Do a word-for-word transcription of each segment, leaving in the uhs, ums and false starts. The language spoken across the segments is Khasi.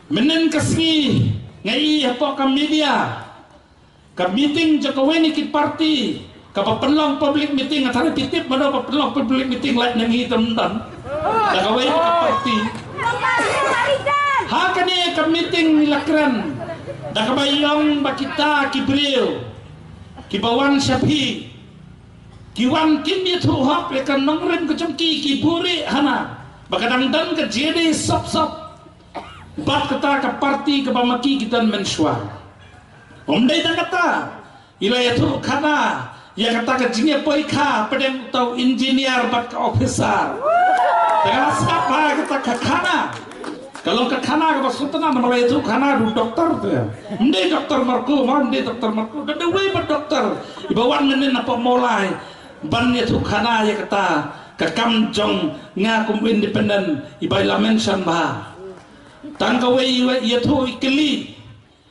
Mynnin ka sngi nga i hapoh ka media ka meeting jong kawei na ki party kaba pynlong public meeting. Nga tharai phi tip mano ba pynlong public meeting, lait na ngi tam tam da kawei ka party. Ha kane ka meeting ngi la kren da kaba ïong ba kita ki briew kiba wan sha phi ki wan kim ïathuh hok ïa ka nongrim ka jong ki, ki buhrieh hana ba ka dang don ka J D sop sop bad kata ka party kaba ma ki ki don mynshuwa. Ym dei tang kata, i la ïathuh khana ïa kata ka jingïapoikha pdeng uta u engineer bad ka officer. Te nga la sngap ha kata ka khana. Ka long ka khana kaba sngewtynnat namar la ïathuh khana da u doktor te. Ym dei Doktor Marco, ma ym dei Doktor Marco. Don uwei pat doktor iba wan mynnin napoh Mawlai ban ïathuh khana ïa kata ka kam jong nga kum independent iba i la mention bha. Tang kawei i ïathuh, i kylli,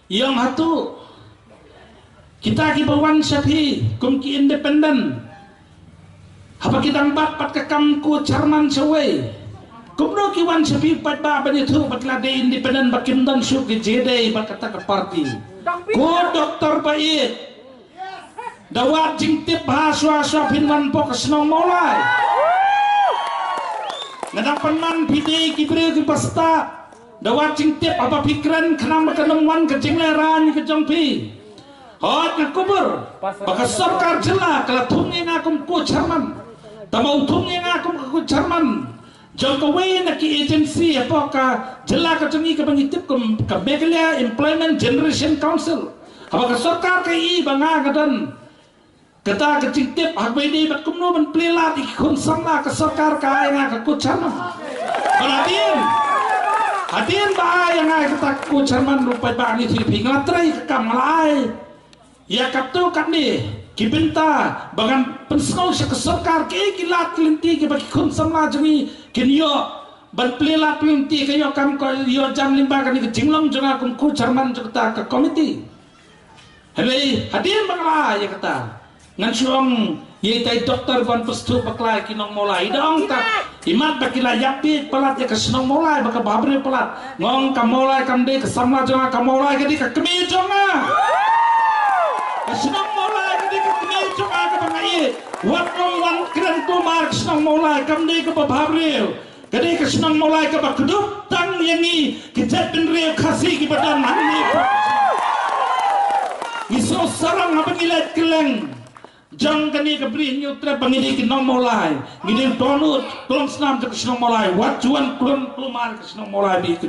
i ong hato kita kiba wan sha phi kum ki independent, haba ki dang bat pat ka kam ko chairman shawei, kumno ki wan sha phi paidbah ban ïathuh ba ki la dei independent ba kim don shuh ki J D bad kata ka party? Ko doktor ba ïeit, da wad jingtip bha shuwa shuwa phin wan hapoh ka shnong Mawlai. Nga dang pynman phi dei ki briew kiba stad. Da wad jingtip haba phi kren khnang ba kan ym wan ka jinglehrain ka jong phi. Hooid, nga kubur ba ka sorkar jylla ka la thung ïa nga kum ko chairman. Tangba u thung ïa nga kum ko chairman jong kawei na ki agency hapoh ka jylla ka jong ngi kaba ngi tip kum ka Meghalaya Employment Generation Council. Haba ka sorkar ka i ba nga nga don kata ka jingtip ha kaba ïadei bad kumno ban plie lad ïa ki khun samla, ka sorkar ka ai nga ka ko chairman. Bad hadien, hadien ba ai ïa nga kata ka ko chairman ruh paidbah, ngi tip hi, nga la trei ka kam, nga la ai ïa katto katne ki bynta ba ngan pynsngew sha ka sorkar kiei ki lad ki lynti kiba ki khun samla jong ngi kin ïoh ban plie lad plie lynti, ka ïoh kam ka ïoh jam lyngba kane ka jinglong jong nga kum ko chairman jong kata ka komiti. Hynrei hadien ba nga la ai ïa kata, ngan shu ong ïa itai doktor ban pynsngewthuh bakla ïa ki nong Mawlai. I da ong ta, imat ba ki la ïap bieit palat ïa ka shnong Mawlai ba ka bhabriew palat. Nga ong ka Mawlai kam dei ka samla jong nga, ka Mawlai ka dei ka kmie jong nga. Ka shnong Mawlai ka dei ka kmie jong nga kaba nga ïeit. Wat ong wan kren kulmar, ka shnong Mawlai kam dei kaba bhabriew. Ka dei ka shnong Mawlai kaba kdup tang ïa ngi ki jaitbynriew Khasi kiba don hangne. Ngi sngewsarong haba ngi leit kylleng jong kane ka Bri Hynñiewtrep ba ngi dei ki nong Mawlai, ngi dei u dohnud klong snam jong ka shnong Mawlai. Wat ju wan kren kulmar ka shnong Mawlai beit, ka